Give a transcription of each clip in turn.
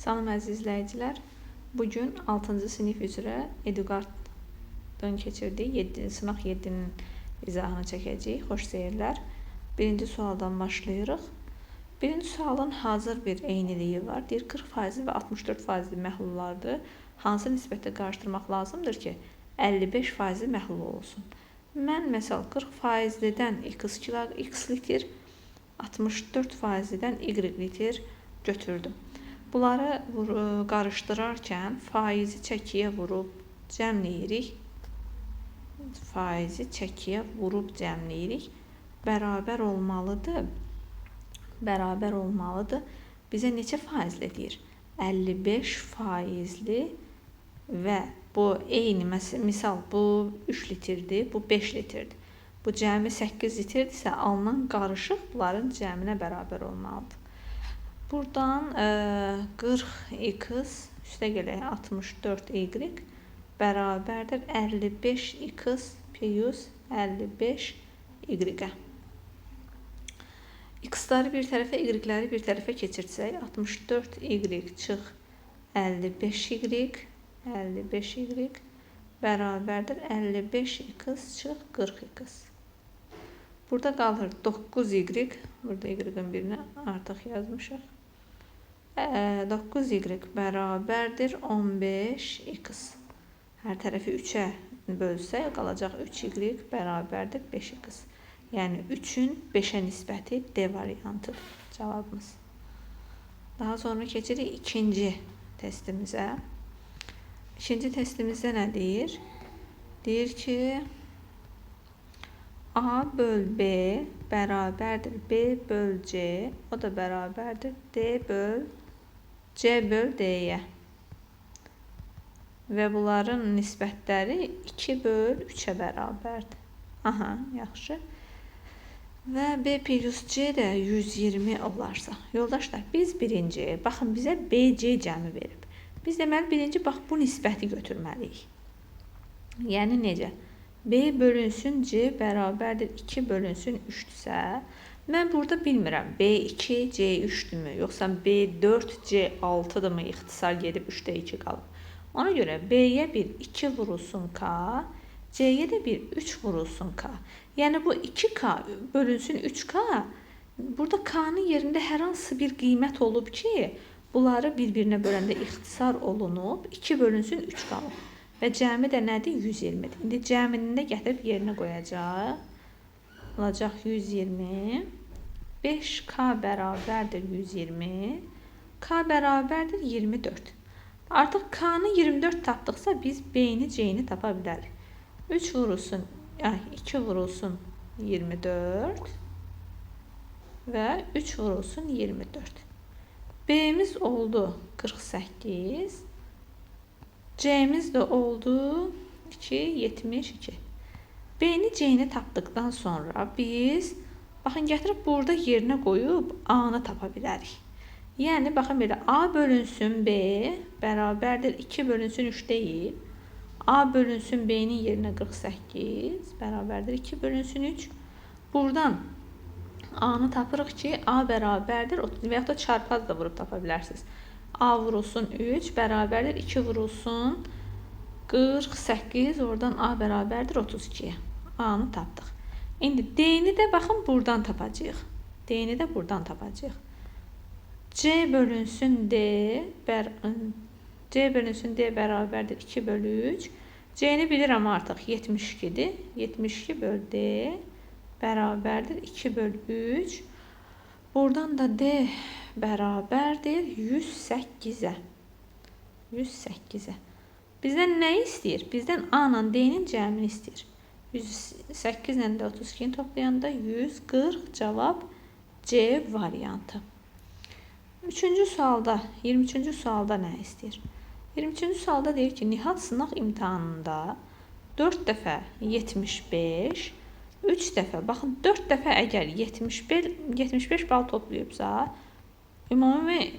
Salam əziz izləyicilər. Bu gün 6-cı sinif üzrə Eduqardın keçirdiyi 7, sınaq 7-nin izahını çəkəcəyik. Xoş seyirlər. Birinci sualdan başlayırıq. Birinci sualın hazır bir eyniliyi var. Deyir 40% və 64% məhlullardır. Hansı nisbətdə qarışdırmaq lazımdır ki, 55% məhlul olsun? Mən məsəl 40%-dən x kilo, x litr, 64%-dən y litr götürdüm. Bunları qarışdırarkən faizi çəkiyə vurub cəmləyirik. Faizi çəkiyə vurub cəmləyirik. Bərabər olmalıdır. Bərabər olmalıdır. Bizə neçə faizli deyir? 55 faizli və bu eyni misal bu 3 litrdir, bu 5 litrdir. Bu cəmi 8 litrdirsə, alınan qarışıq bunların cəminə bərabər olmalıdır. Buradan 40x üstə gələk 64y bərabərdir 55x plus 55y. X-ları bir tərəfə, y-ləri bir tərəfə keçirsək 64y çıx 55y, 55y bərabərdir 55x çıx 40x. Burada qalır 9y, burada y-ın birini artıq yazmışıq. 9y bərabərdir 15x. Hər tərəfi 3-ə bölsək, qalacaq 3y bərabərdir 5x. Yəni 3-ün 5-ə nisbəti D variantıdır cavabımız. Daha sonra keçirik ikinci testimizə. İkinci testimizdə nə deyir? Deyir ki, A böl B bərabərdir B böl C, o da bərabərdir D böl C böl D-yə. Və bunların nisbətləri 2 böl 3-ə bərabərdir. Aha, yaxşı. Və B plus C də 120 olarsa. Yoldaşlar, biz birinci, baxın bizə BC cəmi verib. Biz deməli birinci bax bu nisbəti götürməliyik. Yəni necə? B bölünsün C bərabərdir 2 bölünsün 3-dürsə, mən burada bilmirəm B2 C3-dürmü, yoxsa B4 C6-dırmı ixtisar gedib 3-də 2 qalıb. Ona görə B-yə bir 2 vurulsun K, C-yə də bir 3 vurulsun K. Yəni bu 2K bölünsün 3K, burada K-nın yerində hər hansı bir qiymət olub ki, bunları bir-birinə böləndə ixtisar olunub, 2 bölünsün 3 qalıb. Və cəmi də nədir? 120-dir. İndi cəmini də gətirib yerinə qoyacaq. Olacaq 120. 5K bərabərdir 120. K bərabərdir 24. Artıq K-nı 24 tapdıqsa biz B-ni, C-ni tapa bilərik. 3 vurulsun, yəni 2 vurulsun 24 və 3 vurulsun 24. B-miz oldu 48. C'miz də oldu 2,72. B-ni, C-ni tapdıqdan sonra biz baxın gətirib burada yerinə qoyub A-nı tapa bilərik. Yəni baxın belə A bölünsün B bərabərdir 2 bölünsün 3 deyil. A bölünsün B-nin yerinə 48 bərabərdir 2 bölünsün 3. Buradan A-nı tapırıq ki, A bərabərdir və yaxud da çarpaz da vurub tapa bilərsiniz. A vurulsun 3 bərabərdir 2 vurulsun 48, oradan A bərabərdir 32-yə. A-nı tapdıq. İndi D-ni də baxın buradan tapacağıq. D-ni də buradan tapacağıq. C bölünsün D, C bölünsün D bərabərdir 2 bölü 3. C-ni bilirəm artıq 72-dir. 72 böl D bərabərdir 2 böl 3. Buradan da D bərabərdir 108-ə. 108-ə. Bizdən nə istəyir? Bizdən A ilə D-nin cəmini istəyir. 108 ilə də 32-ni toplayanda 140 cavab C variantı. Üçüncü sualda, 23-cü sualda nə istəyir? 23-cü sualda deyir ki, Nihat sınaq imtahanında 4 dəfə 75, 3 dəfə, baxın 4 dəfə əgər 75 bal toplayıbsa, ümumi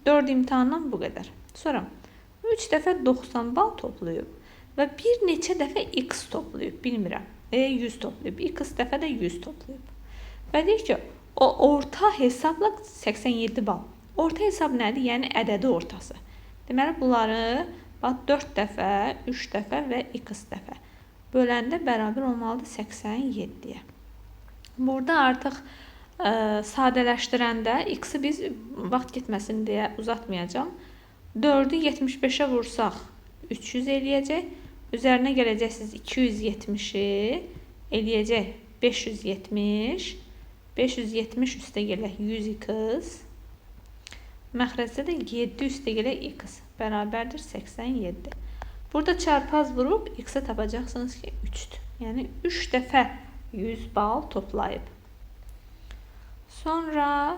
4 imtahandan bu qədər. Sonra 3 dəfə 90 bal toplayıb və bir neçə dəfə x toplayıb, bilmirəm, 100 toplayıb, x dəfə də 100 toplayıb. Və deyir ki, o orta hesabla 87 bal. Orta hesab nədir? Yəni ədədi ortası. Deməli, bunları bax 4 dəfə, 3 dəfə və x dəfə böləndə bərabər olmalıdır 87-yə. Burada artıq sadələşdirəndə x-i biz vaxt getməsin deyə uzatmayacağam. 4-ü 75-ə vursaq 300 eləyəcək. Üzərinə gələcəksiniz 270-i eləyəcək 570. 570 üstə gələk 100x. Məxrəcdə də 7 üstə gələk x bərabərdir 87. Burada çarpaz vurub x-ə tapacaqsınız ki 3-dür. Yəni 3 dəfə 100 bal toplayıb. Sonra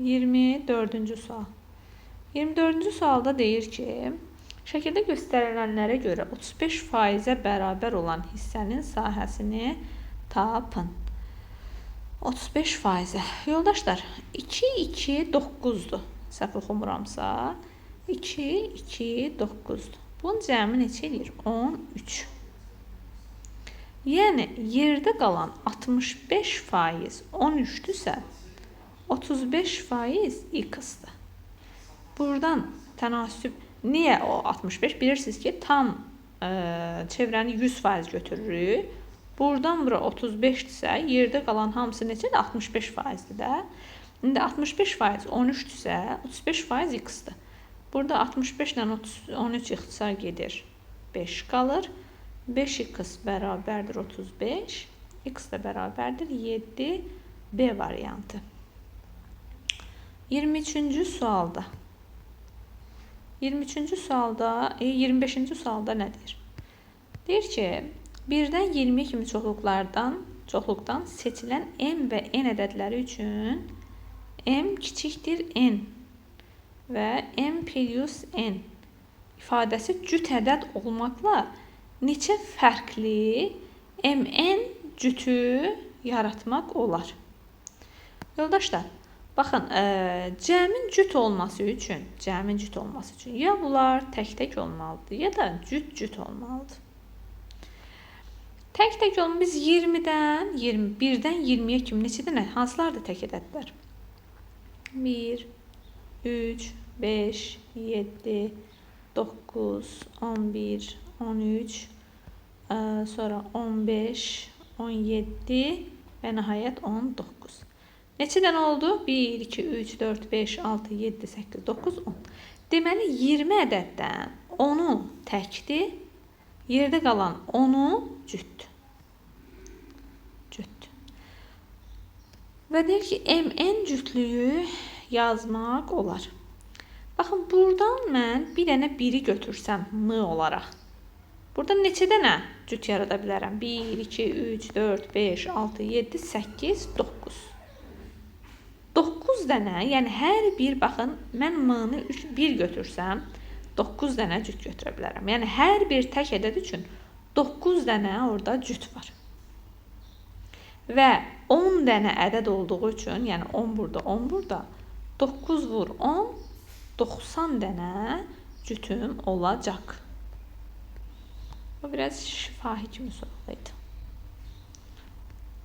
24-cü sual. 24-cü sualda deyir ki, şəkildə göstərilənlərə görə 35%-ə bərabər olan hissənin sahəsini tapın. 35%-ə. Yoldaşlar, 2, 2, 9-dur. Səhv oxumuramsa, 2, 2, 9-dur. Bunun cəmi neçə eləyir? 13. Yəni, yerdə qalan 65% 13-dürsə, 35% x-dir. Buradan tənasüb, niyə o 65? Bilirsiniz ki, tam çevrəni 100% götürürük. Buradan bura 35-dirsə, yerdə qalan hamısı neçədir? 65%-dir də. İndi 65% 13-dürsə, 35% x-dir. Burada 65 ilə 13 ixtisar gedir. 5 qalır. 5x bərabərdir 35. X də bərabərdir 7. B variantı. 23-cü sualda. 23-cü sualda, 25-ci sualda nə deyir? Deyir ki, 1-dən 20 kimi çoxluqdan seçilən m və n ədədləri üçün m kiçikdir n və m plus n ifadəsi cüt ədəd olmaqla neçə fərqli mn cütü yaratmaq olar? Yoldaşlar, baxın, cəmin cüt olması üçün, ya bunlar tək-tək olmalıdır, ya da cüt-cüt olmalıdır. Tək-tək olmalı, biz 20-dən, 21-dən 20-yə kimi neçə dənə, hansılardır tək ədədlər? 1, 3, 5, 7, 9, 11, 13, sonra 15, 17 və nəhayət 19. Neçə dənə oldu? 1, 2, 3, 4, 5, 6, 7, 8, 9, 10. Deməli, 20 ədəddən 10-u təkdir, yerdə qalan 10-u cütdür. Cütdür. Və deyir ki, MN cütlüyü yazmaq olar. Baxın, buradan mən bir dənə 1-i götürsəm M olaraq. Burada neçə dənə cüt yarada bilərəm? 1, 2, 3, 4, 5, 6, 7, 8, 9. 9 dənə, yəni hər bir, baxın, mən M-ni 1 götürsəm, 9 dənə cüt götürə bilərəm. Yəni, hər bir tək ədəd üçün 9 dənə orada cüt var. Və 10 dənə ədəd olduğu üçün, yəni 10 burada, 10 burada, 9 vur 10, 90 dənə cütüm olacaq. Bu biraz şifahi kimi sual idi.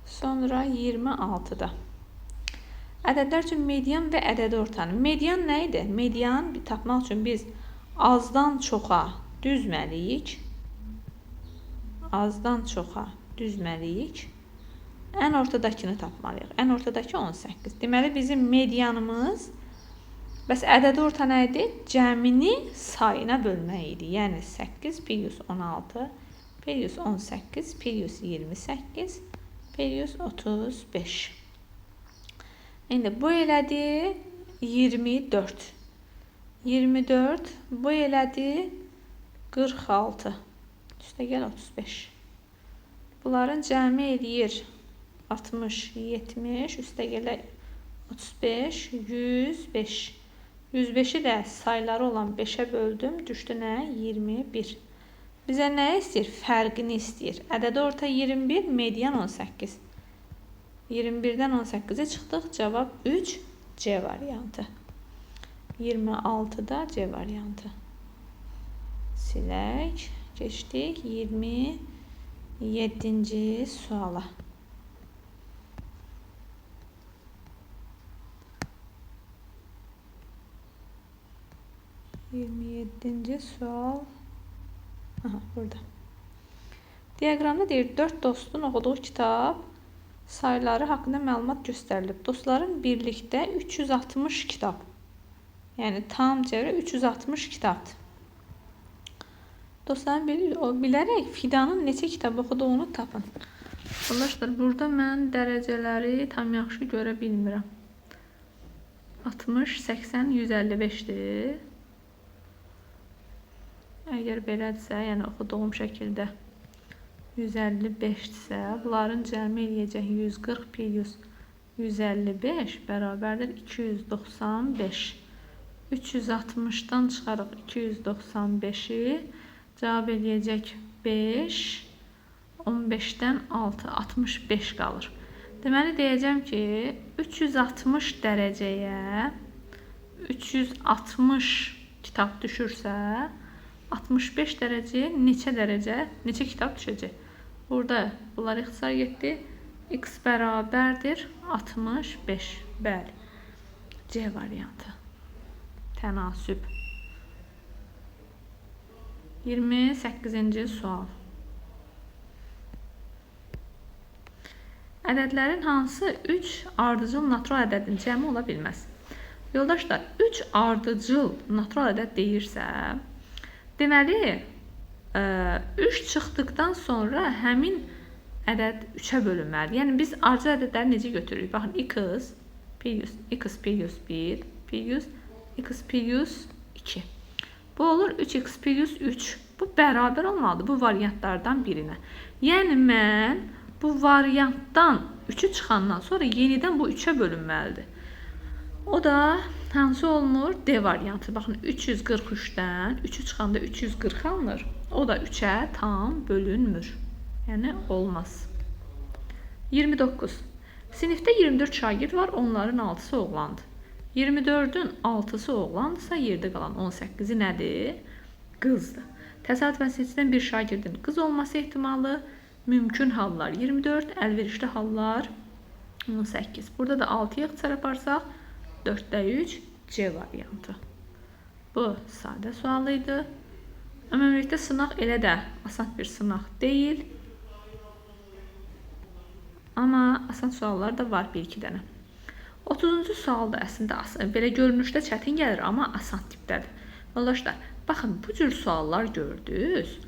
Sonra 26-da. Ədədlər üçün median və ədədi ortanı. Median nə idi? Median tapmaq üçün biz azdan çoxa düzməliyik. Azdan çoxa düzməliyik. Ən ortadakını tapmalıyıq. Ən ortadakı 18. Deməli, bizim medianımız, bəs ədədi orta nə idi? Cəmini sayına bölmək idi. Yəni, 8 plus 16 plus 18 plus 28 plus 35. İndi bu elədi 24. 24, bu elədi 46. Üstə gəl 35. Bunların cəmi eləyir 60, 70, üstə gələk 35, 105. 105-i də sayları olan 5-ə böldüm, düşdü nə? 21. Bizə nə istəyir? Fərqini istəyir. Ədədi orta 21, median 18. 21-dən 18-ə çıxdıq. Cavab 3, C variantı. 26-da C variantı. Silək. Keçdik 27-ci suala. 27-ci sual. Aha, burada. Diaqramda deyir, 4 dostun oxuduğu kitab sayları haqqında məlumat göstərilib. Dostların birlikdə 360 kitab. Yəni, tam cəvri 360 kitabdır. Dostların bilərək Fidanın neçə kitab oxuduğunu tapın. Arkadaşlar, burada mən dərəcələri tam yaxşı görə bilmirəm. 60, 80, 155-dir. Əgər belədirsə, yəni oxuduğum şəkildə 155-dirsə, bunların cəmi eləyəcək 140 plus 155 bərabərdir 295. 360-dan çıxarıq 295-i, cavab eləyəcək 5, 15-dən 6, 65 qalır. Deməli, deyəcəm ki, 360 dərəcəyə 360 kitab düşürsə, 65 dərəcəyə neçə dərəcə, neçə kitab düşəcək? Burada bunlar ixtisar getdi. X bərabərdir 65. Bəli. C variantı. Tənasüb. 28-ci sual. Ədədlərin hansı 3 ardıcıl natural ədədin cəmi ola bilməz? Yoldaşlar, 3 ardıcıl natural ədəd deyirsə, deməli, 3 çıxdıqdan sonra həmin ədəd 3-ə bölünməlidir. Yəni, biz ardıcıl ədədləri necə götürürük? Baxın, x plus x plus 1 plus x plus 2. Bu olur 3x plus 3. Bu bərabər olmalıdır bu variantlardan birinə. Yəni, mən bu variantdan 3-ü çıxandan sonra yenidən bu 3-ə bölünməlidir. O da hansı olmur? D variantı. Baxın, 343-dən 3-ü çıxanda 340 alınır. O da 3-ə tam bölünmür. Yəni, olmaz. 29. Sinifdə 24 şagird var, onların 6-sı oğlandır. 24-ün 6-sı oğlandırsa, yerdə qalan 18-i nədir? Qızdır. Təsadüfən seçilən bir şagirdin qız olması ehtimalı mümkün hallar 24, əlverişli hallar 18. Burada da 6-ya ixtisar aparsaq, 4-də 3 C variantı. Bu sadə sualı idi. Ümumilikdə sınaq elə də asan bir sınaq deyil. Amma asan suallar da var bir-iki dənə. 30-cu sual da əslində belə görünüşdə çətin gəlir, amma asan tipdədir. Yoldaşlar, baxın, bu cür suallar gördünüz.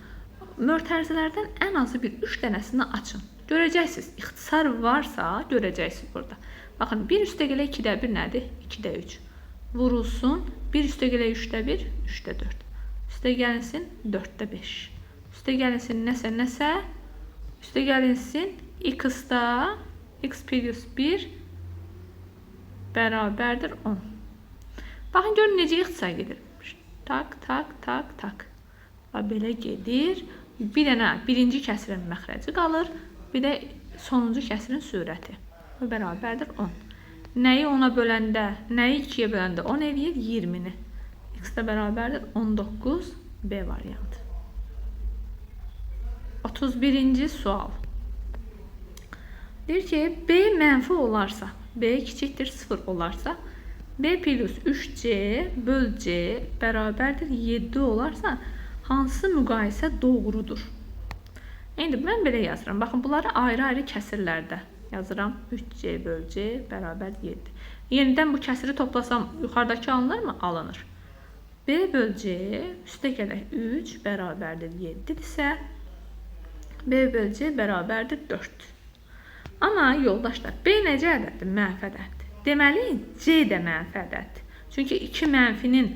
Mötərizələrdən ən azı bir 3 dənəsini açın. Görəcəksiniz, ixtisar varsa görəcəksiniz burada. Baxın, 1 üstəgələ 2-də 1 nədir? 2-də 3. Vurulsun, 1 üstəgələ 3-də 1, 3-də 4. Üstə gəlinsin 4-də 5. Üstə gəlinsin nəsə nəsə. Üstə gəlinsin x-da x plus 1 bərabərdir 10. Baxın, görün necə ixtisar gedir. Tak, tak, tak, tak. Belə gedir. Bir dənə birinci kəsirin məxrəci qalır. Bir də sonuncu kəsirin sürəti. Bu bərabərdir 10. Nəyi 10-a böləndə, nəyi 2-yə böləndə 10 eləyir? 20-ni. X də bərabərdir 19, B variantı. 31-ci sual. Deyir ki, B mənfi olarsa, B kiçikdir 0 olarsa, B plus 3C böl C bərabərdir 7 olarsa, hansı müqayisə doğrudur? İndi mən belə yazıram. Baxın, bunları ayrı-ayrı kəsirlərdə yazıram. 3C böl C bərabər 7. Yenidən bu kəsiri toplasam, yuxarıdakı alınır mı? Alınır. B böl C üstə gələk 3 bərabərdir 7-dirsə, B böl C bərabərdir 4. Amma yoldaşlar, B necə ədəddir? Mənfi ədəddir. Deməli, C də mənfi ədəddir. Çünki iki mənfinin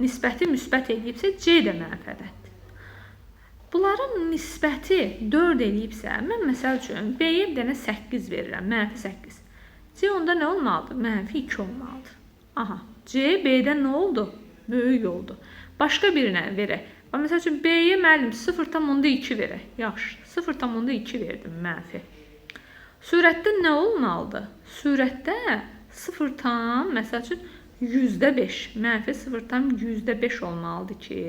nisbəti müsbət eləyibsə, C də mənfi ədəddir. Bunların nisbəti 4 eləyibsə, mən məsəl üçün B-yə bir dənə 8 verirəm, mənfi 8. C onda nə olmalıdır? Mənfi 2 olmalıdır. Aha, C B-dən nə oldu? Böyük oldu. Başqa birinə verək. Bax, məsəl üçün B-yə müəllim 0,2 verək. Yaxşı, 0,2 verdim mənfi. Sürətdə nə olmalıdır? Sürətdə 0, məsəl üçün %5, mənfi 0,5 olmalıdır ki,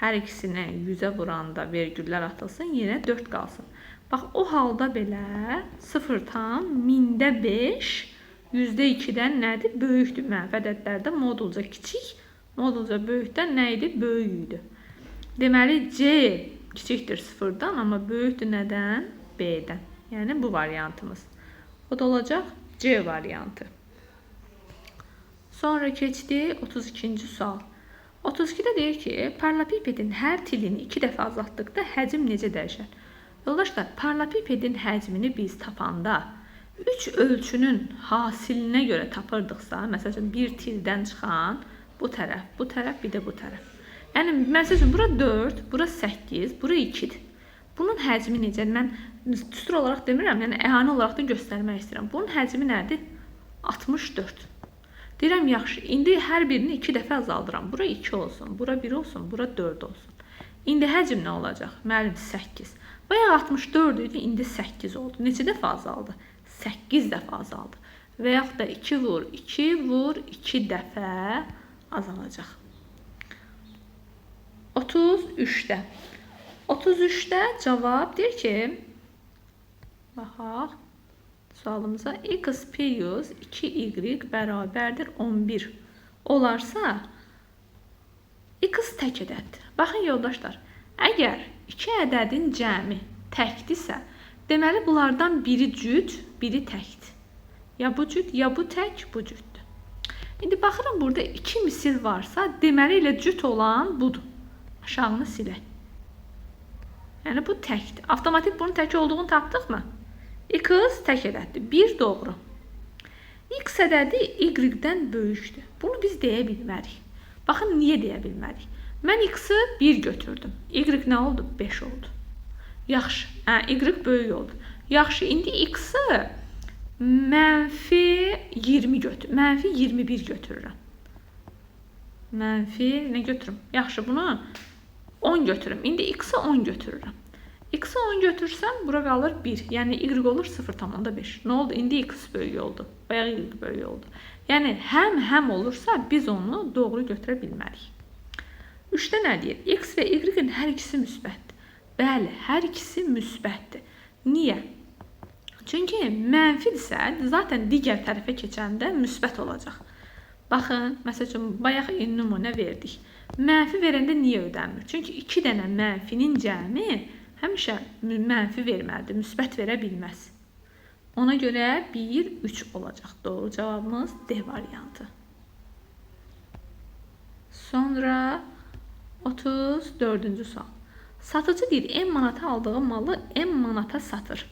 hər ikisinə 100-ə vuranda vergüllər atılsın, yenə 4 qalsın. Bax, o halda belə 0,5 %2-dən nədir? Böyükdür. Mənfi ədədlərdə modulca kiçik Modulca böyükdən nə idi? Böyük idi. Deməli, C kiçikdir 0-dan, amma böyükdür nədən? B-dən. Yəni, bu variantımız. O da olacaq C variantı. Sonra keçdi 32-ci sual. 32-də deyir ki, paralelipipedin hər tilini 2 dəfə azaltdıqda həcm necə dəyişər? Yoldaşlar, paralelipipedin həcmini biz tapanda 3 ölçünün hasilinə görə tapırdıqsa, məsəl üçün, bir tildən çıxan bu tərəf, bu tərəf, bir də bu tərəf. Yəni, məsəl üçün, bura 4, bura 8, bura 2-dir. Bunun həcmi necə? Mən düstur olaraq demirəm, yəni əhali olaraq da göstərmək istəyirəm. Bunun həcmi nədir? 64. Deyirəm, yaxşı, indi hər birini 2 dəfə azaldıram. Bura 2 olsun, bura 1 olsun, bura 4 olsun. İndi həcm nə olacaq? Müəllim, 8. Bayaq 64 idi, indi 8 oldu. Neçə dəfə azaldı? 8 dəfə azaldı. Və yaxud da 2 vur, 2 vur, 2 dəfə azalacaq. 33-də. 33-də cavab deyir ki, baxaq sualımıza, x plus 2y bərabərdir 11 olarsa, x tək ədəddir. Baxın, yoldaşlar, əgər iki ədədin cəmi təkdirsə, deməli, bunlardan biri cüt, biri təkdir. Ya bu cüt, ya bu tək, bu cütdür. İndi baxıram, burada 2 misil varsa, deməli, elə cüt olan budur. Aşağını silək. Yəni, bu təkdir. Avtomatik bunun tək olduğunu tapdıq mı? X tək ədəddir. 1 doğru. X ədədi Y-dən böyükdür. Bunu biz deyə bilmərik. Baxın, niyə deyə bilmərik? Mən X-i 1 götürdüm. Y nə oldu? 5 oldu. Yaxşı. Y böyük oldu. Yaxşı, indi X-i mənfi 20 götür. Mənfi 21 götürürəm. Mənfi nə götürüm? Yaxşı, bunu 10 götürürüm. İndi X-i 10 götürürəm. X-i 10 götürsəm, bura qalır 1. Yəni, Y olur 0,5. Nə oldu? İndi X böyük oldu. Bayaq Y böyük oldu. Yəni, həm-həm olursa, biz onu doğru götürə bilmərik. 3-də nə deyir? X və Y-in hər ikisi müsbətdir. Bəli, hər ikisi müsbətdir. Niyə? Çünki mənfidirsə, zaten digər tərəfə keçəndə müsbət olacaq. Baxın, məsəl üçün, bayaq nümunə verdik. Mənfi verəndə niyə ödənmir? Çünki 2 dənə mənfinin cəmi həmişə mənfi verməlidir, müsbət verə bilməz. Ona görə 1, 3 olacaq. Doğru cavabımız D variantı. Sonra 34-cü sual. Satıcı deyir, M manata aldığı malı M manata satır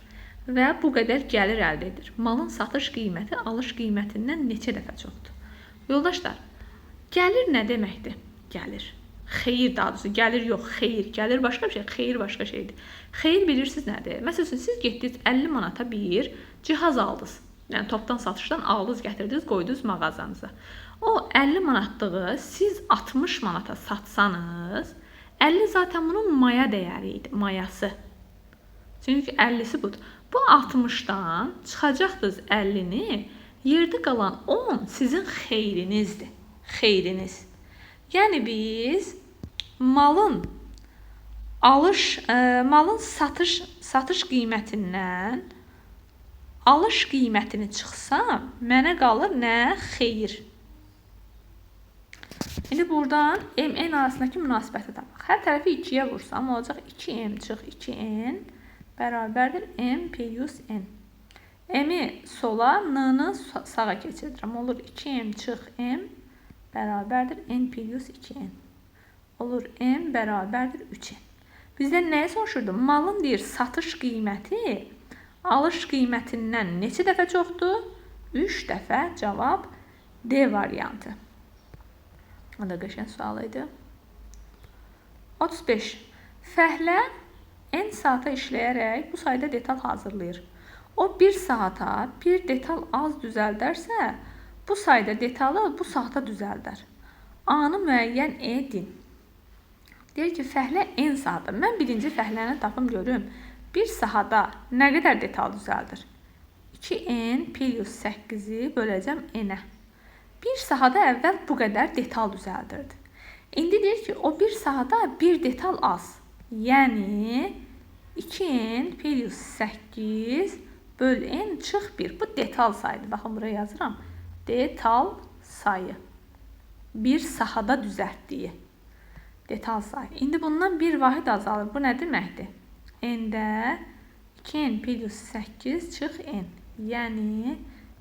və bu qədər gəlir əldə edir. Malın satış qiyməti alış qiymətindən neçə dəfə çoxdur? Yoldaşlar, gəlir nə deməkdir? Gəlir. Xeyir daha doğrusu, gəlir yox, xeyir. Gəlir başqa bir şey, xeyir başqa şeydir. Xeyir bilirsiniz nədir? Məsəl üçün, siz getdiniz 50 manata bir cihaz aldınız. Yəni, topdan satışdan aldınız, gətirdiniz, qoydunuz mağazanıza. O 50 manatlığı siz 60 manata satsanız, 50 zaten bunun maya dəyəri idi, mayası. Çünki 50-si budur. Bu 60-dan çıxacaqdınız 50-ni, yerdə qalan 10 sizin xeyrinizdir. Xeyriniz. Yəni, biz malın alış, malın satış qiymətindən alış qiymətini çıxsam, mənə qalır nə? Xeyir. İndi buradan M-N arasındakı münasibəti tapaq. Hər tərəfi 2-yə vursam, olacaq 2M çıx 2N bərabərdir M plus N. M-i sola, N-nı sağa keçirdirəm. Olur 2M çıx M bərabərdir N plus 2N. Olur M bərabərdir 3N. Bizdən nəyi soruşurdu? Malın deyir satış qiyməti alış qiymətindən neçə dəfə çoxdur? 3 dəfə. Cavab D variantı. O da qəşəng sual idi. 35. Fəhlə N saata işləyərək bu sayda detal hazırlayır. O 1 saata bir detal az düzəldərsə, bu sayda detalı bu saata düzəldər. A-nı müəyyən edin. Deyir ki, fəhlə N saata. Mən birinci fəhləni tapım görüm. Bir sahada nə qədər detal düzəldir? 2N plus 8-i böləcəm N-ə. Bir sahada əvvəl bu qədər detal düzəldirdi. İndi deyir ki, o bir sahada bir detal az. Yəni 2N plus 8 böl N çıx 1. Bu detal sayıdır. Baxın, buraya yazıram. Detal sayı. Bir sahada düzəltdiyi detal sayı. İndi bundan bir vahid azalır. Bu nə deməkdir? N-də 2n plus 8 çıx n. Yəni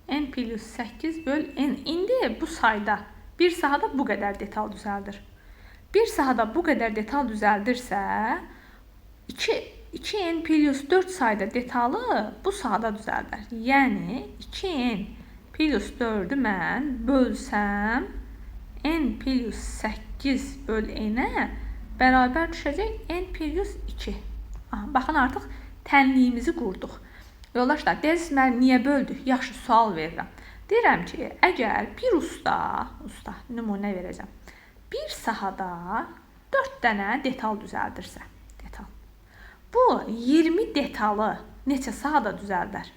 n plus 8 böl n. İndi bu sayda bir sahada bu qədər detal düzəldir. Bir sahada bu qədər detal düzəldirsə, 2n plus 4 sayda detalı bu sahada düzəldər. Yəni 2n plus 4-ü mən bölsəm, n plus 8 böl n-ə bərabər düşəcək n plus 2. Aha, baxın, artıq tənliyimizi qurduq. Yoldaşlar, deyirsiniz, mən niyə böldük? Yaxşı, sual verirəm. Deyirəm ki, əgər bir usta, nümunə verəcəm, bir sahada 4 dənə detal düzəldirsə, detal. Bu 20 detalı neçə sahada düzəldər?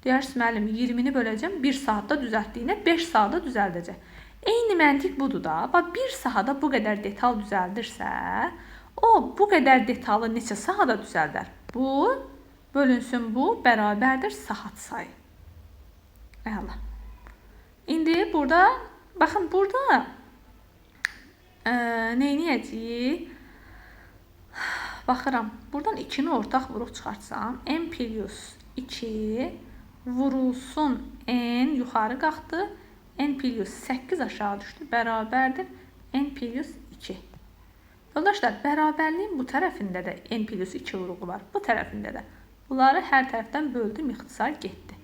Deyirsiniz, müəllim, 20-ni böləcəm, 1 saatda düzəltdiyinə 5 saatda düzəldəcək. Eyni məntiq budur da. Bax, bir sahada bu qədər detal düzəldirsə, o bu qədər detalı neçə sahada düzəldər? Bu bölünsün bu bərabərdir saat sayı. Əla. İndi burada, baxın, burada nə edəcəyik? Baxıram, buradan 2-ni ortaq vuruq çıxartsam, n plus 2 vurulsun n yuxarı qalxdı, n plus 8 aşağı düşdü, bərabərdir n plus 2. Yoldaşlar, bərabərliyin bu tərəfində də n plus 2 vuruğu var, bu tərəfində də. Bunları hər tərəfdən böldüm, ixtisar getdi.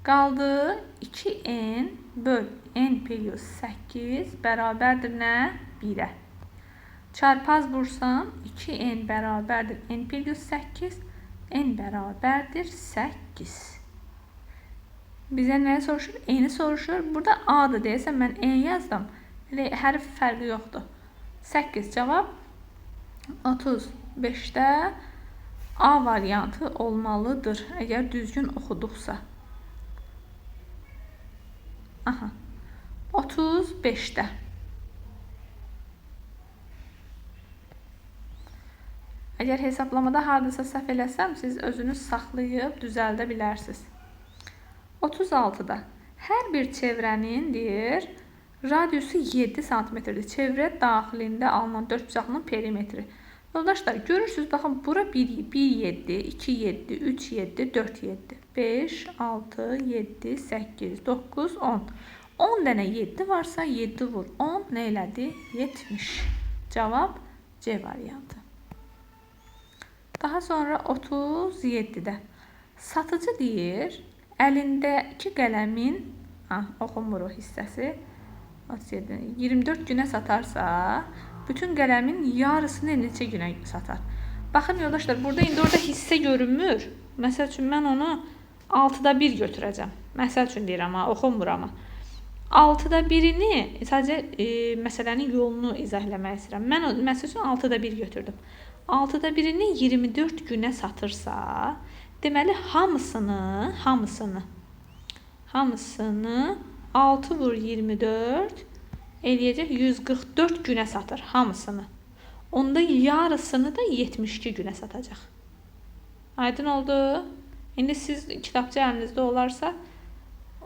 Qaldı 2n böl n plus 8 bərabərdir nə? 1-ə. Çarpaz vursam 2n bərabərdir n plus 8, n bərabərdir 8. Bizə nəyi soruşur? N-i soruşur. Burada A-dır deyəsən, mən N yazdım. Elə hərf fərqi yoxdur. 8 cavab 35-də A variantı olmalıdır, əgər düzgün oxuduqsa. Aha, 35-də. Əgər hesablamada hardasa səhv eləsəm, siz özünüz saxlayıb düzəldə bilərsiniz. 36-da hər bir çevrənin, deyir, radiusu 7 sm-dir. Çevrə daxilində alınan dördbucaqlının perimetri. Yoldaşlar, görürsünüz, baxın, bura 1, 7, 2, 7, 3, 7, 4, 7, 5, 6, 7, 8, 9, 10. 10 dənə 7 varsa, 7 vur 10, nə elədi? 70. Cavab C variantı. Daha sonra 37-də satıcı deyir, əlindəki qələmin, oxunmur o hissəsi, 37, 24 günə satarsa, bütün qələmin yarısını neçə günə satar? Baxın, yoldaşlar, burada indi orada hissə görünmür. Məsəl üçün, mən onu 6-da 1 götürəcəm. Məsəl üçün deyirəm, oxunmur amma. 6-da 1-ini, sadəcə məsələnin yolunu izah eləmək istəyirəm. Mən məsəl üçün 6-da 1 götürdüm. 6-da 1-ini 24 günə satırsa, deməli, hamısını 6 vur 24 eləyəcək 144 günə satır hamısını. Onda yarısını da 72 günə satacaq. Aydın oldu? İndi siz kitabça əlinizdə olarsa,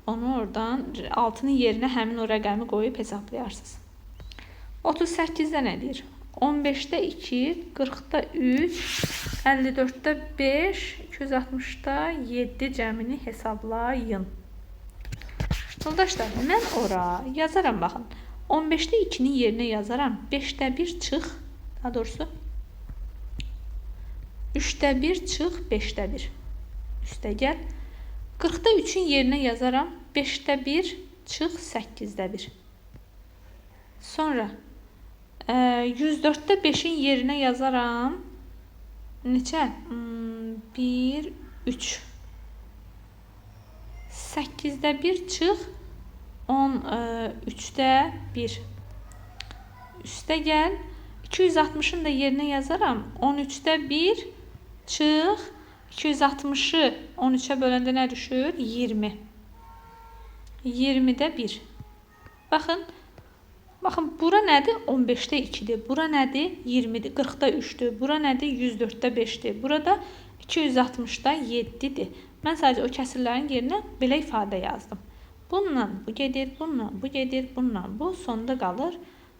onu oradan 6-nın yerinə həmin o rəqəmi qoyub hesaplayarsınız. 38-də nə deyir? 15-də 2, 40-da 3, 54-də 5, 260-da 7 cəmini hesablayın. Yoldaşlar, mən ora yazaram, baxın. 15-də 2-nin yerinə yazaram. 5-də 1 çıx, daha doğrusu 3-də 1 çıx, 5-də 1. Üstə gəl. 40-da 3-ün yerinə yazaram. 5-də 1 çıx, 8-də 1. Sonra 104-də 5-in yerinə yazaram. Neçə? 1, 3. 8-də 1 çıx, 13-də 1. Üstə gəl. 260-ın da yerinə yazaram. 13-də 1 çıx, 260-ı 13-ə böləndə nə düşür? 20. 20-də 1. Baxın. Baxın, bura nədir? 15-də 2-dir. Bura nədir? 20-dir. 40-da 3-dür. Bura nədir? 104-də 5-dir. Burada 260-da 7-dir. Mən sadəcə o kəsirlərin yerinə belə ifadə yazdım. Bununla bu gedir, bununla bu gedir, bununla bu. Sonda qalır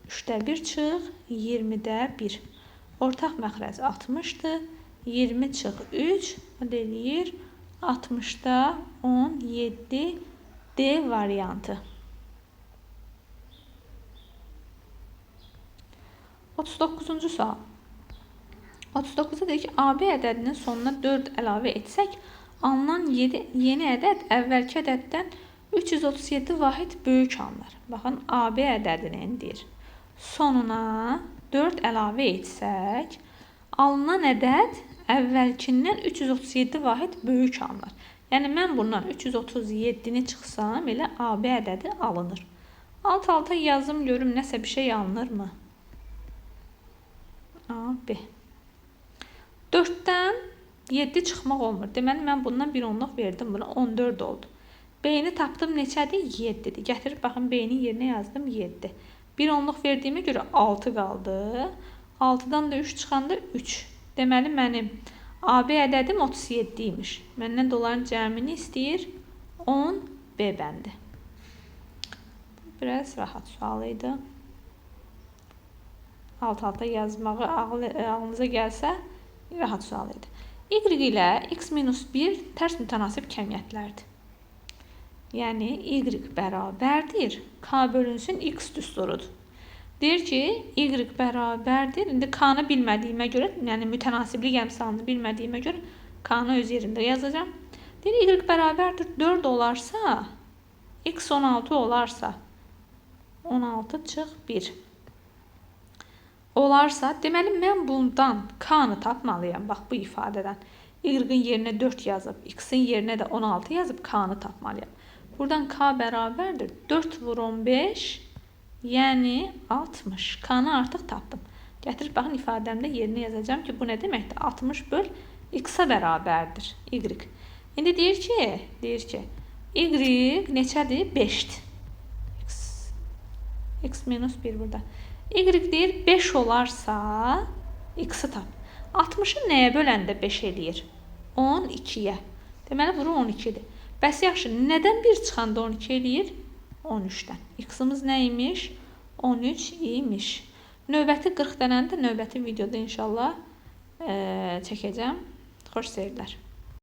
3-də 1 çıx, 20-də 1. Ortaq məxrəc 60-dır. 20 çıx 3, o da eləyir 60-da 17 D variantı. 39-cu sual. 39-da deyir ki, AB ədədinin sonuna 4 əlavə etsək, alınan yeni ədəd əvvəlki ədəddən 337 vahid böyük alınır. Baxın, AB ədədinin deyir, sonuna 4 əlavə etsək, alınan ədəd əvvəlkindən 337 vahid böyük alınır. Yəni, mən bundan 337-ni çıxsam, elə AB ədədi alınır. Alt-alta yazım, görüm, nəsə bir şey alınırmı? A, B. 4-dən 7 çıxmaq olmur. Deməli, mən bundan bir onluq verdim buna. 14 oldu. B-ni tapdım neçədir? 7-dir. Gətirib, baxın, B-nin yerinə yazdım 7. Bir onluq verdiyimə görə 6 qaldı. 6-dan da 3 çıxanda 3. Deməli, mənim AB ədədim 37 imiş. Məndən də onların cəmini istəyir 10 B bəndi. Bu biraz rahat sual idi. Alt-alta yazmağı ağlınıza gəlsə, rahat sual idi. Y ilə x minus 1 tərs mütənasib kəmiyyətlərdir. Yəni, Y bərabərdir. K bölünsün x düsturudur. Deyir ki, Y bərabərdir. İndi K-nı bilmədiyimə görə, yəni mütənasiblik əmsalını bilmədiyimə görə K-nı öz yerində yazacağam. Deyir, Y bərabərdir 4 olarsa, x 16 olarsa, 16 çıx 1 olarsa, deməli, mən bundan K-nı tapmalıyam. Bax, bu ifadədən. Y-in yerinə 4 yazıb, X-in yerinə də 16 yazıb K-nı tapmalıyam. Buradan K bərabərdir 4 vur 15, yəni 60. K-nı artıq tapdım. Gətirib, baxın, ifadəmdə yerinə yazacağam ki, bu nə deməkdir? 60 böl X-a bərabərdir. Y. İndi deyir ki, Y neçədir? 5-dir. X minus 1 burada. Y deyir 5 olarsa, X-i tap. 60-ı nəyə böləndə 5 eləyir? 12-yə. Deməli, bura 12-dir. Bəs yaxşı, nədən 1 çıxanda 12 eləyir? 13-dən. X-imiz nə imiş? 13 imiş. Növbəti 40 dənəni də növbəti videoda inşallah çəkəcəm. Xoş seyirlər.